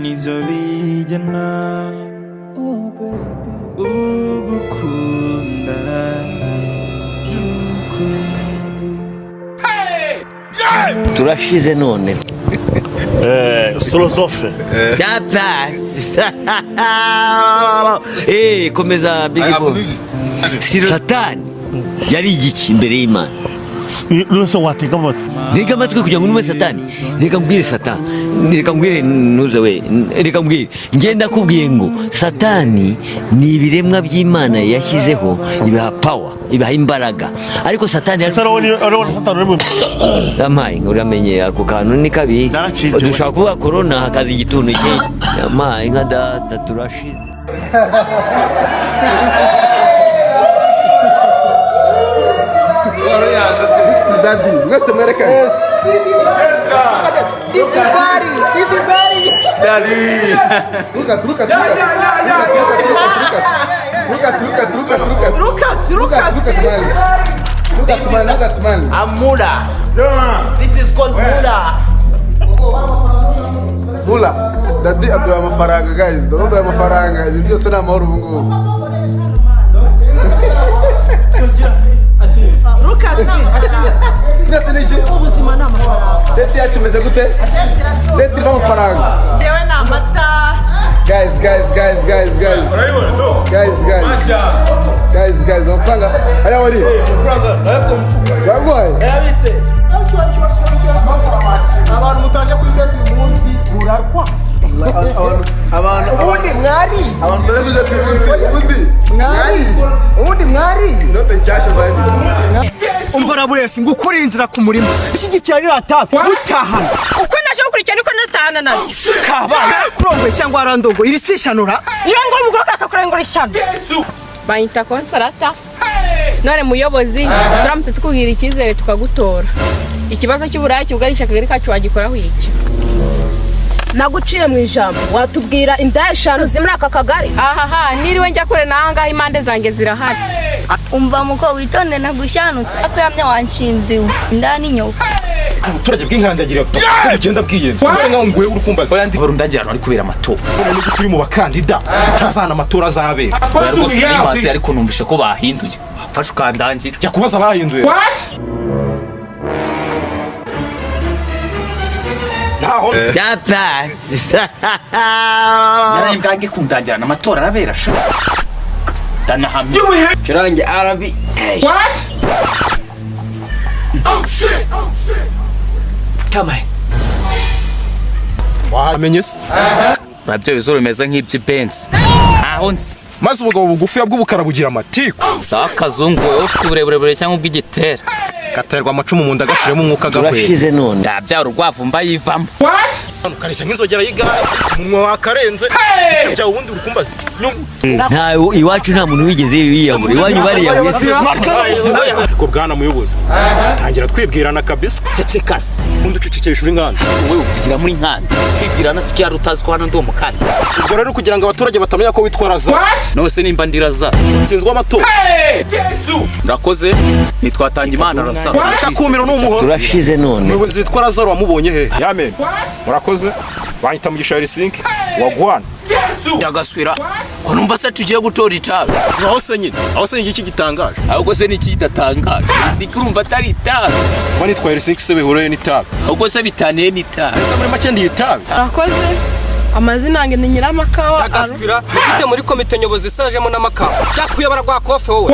Nivyo bijyana ugukunda by'ukuri. Turashize none. Philosophe. Cyapa. Komeza, big boss. Satani yari igiki imbere y'Imana? None watega amatwi? Ntega amatwi kugira ngo numve Satani. Reka mbwire Satani, reka mbwire, ntuze we, reka mbwire. Ngenda kubwiye ngo Satani ni ibiremwa by'Imana yashyizeho, ibaha power, ibaha imbaraga, ariko Satani yari Ese urabona Satani uri mu Yampaye, uramenye ako kantu ni kabi. Naracitse. Dushobora kuvuga corona, hakaza igituntu cye. Yampaye nka data, turashize. This is daddy. Mwese mwerekane. This is daddy. This is daddy. Look at, look at, look at. Look at, look at, look at, look at. Look at, Look look at, at. look at man. Look at man, look at man. I'm Mula. This is called Mula. Mula. Daddy aduha amafaranga, guys. Dore aduha amafaranga. Ibintu byose ni amahoro ubu ngubu. Look at me. Byose ni iki? Ubuzima ni amafaranga. Set yacu imeze gute? Set irimo amafaranga. Njyewe ni amata. Guys, guys, guys, guys, guys. Guys, guys. Guys, guys, amafaranga. Aya wari. Baguhaye. Abantu mutaje kuri set uyu munsi murarwa. Abantu Ubundi mwari abantu dore kuri set uyu munsi. Ubundi mwari ubundi mwari inote nshyashya za bibiri. Umva raburesi ngo ukure inzira ku murima ishyigikira ririya tabi mutahana. Uko naje gukurikira niko natahana nabyo. Kabaye yarakurongoye cyangwa warandongoye, iri si ishanura. Iyo ngo umugore akakurengura ishyano. Banyita Konsolata. None muyobozi, turamutse tukubwira icyizere tukagutora, ikibazo cy'uburaya cyugarije akagari kacu wagikoraho iki? Naguciye mu ijambo, watubwira indaya eshanu ziri muri aka kagari? Ahaha, niriwe njya kure n'ahangaha, impande zanjye zirahari. Umva muko, witonde, nagushanutse akwiyamye wanshinziwe inda n'inyoko. Ubuturage bw'inkandagira ko bugenda bwiyenza bisa nkaho nguye uri kumbaza. Oya, ndi barundagira ahantu hari kubera amatora. None nubwo turi mu bakandida utazana amatora azabera. Oya rwose, nari ariko numvishe ko bahinduye, fasha ukandangira. Jya kubaza abahinduye. Ntaho nzi. Cyapa. Naraye bwange kundangirana, amatora arabera sha, ndanahamye. Curange arabi. What? Tamaye. Wamenye se? Nabyo bizuru bimeze nk'iby'ibenzi, ntaho nzi. Maze ubugabo bugufiya bw'ubukara bugira amatiku. Sawa kazungu, wowe ufite uburebure bure cyangwa ubw'igitera? Gaterwa amacumu mu nda gashiremo umwuka gahwera. Turashize none. Ndabyara urwavu mba yivamo. Ukareshya nk'inzogera y'igare, umunwa wakarenze ibyo byawe. Ubundi uri kumbaza? Nta iwacu nta muntu wigeze yiyahura, iwanyu bariyahuye se? Ariko bwana muyobozi, tangira twibwirana kabisa. Ceceka se. Ubundi ucecekesha uri nkanda. Wowe uvugira muri nkanda, kwibwirana si cyari utazi ko hano ndi umukandida? Ubwo rero kugira ngo abaturage batamenya ko witwa Razaro. None se nimba ndi Razaro? Nsinzwe amatora. Murakoze, nitwatanga Imana Razaro. Kakumiro ni umuhoro. Turashize none. Umuyobozi witwa Lazaro wamubonye he? Yamen. Murakoze, banyita Mugisha Helsinki wagwana. Ndagaswira ko numva se tugiye gutora itabi. Aho se nyine, aho se iki gitangaje? Ahubwo se niki kidatangaje? Helsinki urumva atari itabi? Mba nitwa Helsinki se bihuriye n'itabi? Ahubwo se bitaniye n'itabi? Ese muri make ndi itabi? Arakoze, amazina yanjye ni Nyiramakawa. Agaswira ni gute muri komite nyobozi isajemo n'amakawa yakuyobora rwa kofe wowe?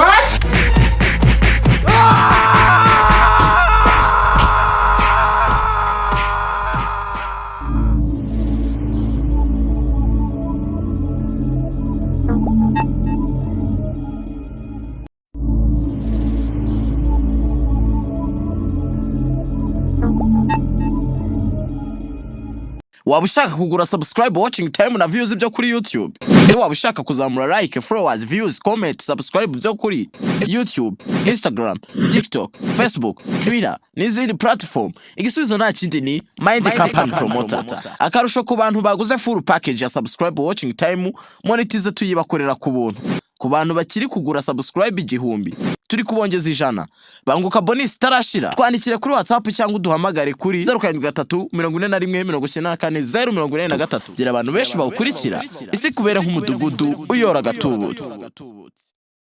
Waba ushaka kugura subscribe, watching time na views byo kuri YouTube? Ese waba ushaka kuzamura like, followers, views, comment, subscribe byo kuri YouTube, Instagram, TikTok, Facebook, Twitter n'izindi platform? Igisubizo nta kindi, ni Mind Company Promoter. Akarusho ku bantu baguze full package ya subscribe, watching time, monetize tuyibakorera ku buntu. Ku bantu bakiri kugura subscribe 1000, turi kubongeza 100. Banguka, bonus itarashira. Twandikire kuri WhatsApp cyangwa uduhamagare kuri 0734194083. Gira abantu benshi bawukurikira, isi kubera nk'umudugudu uyora agatubutse.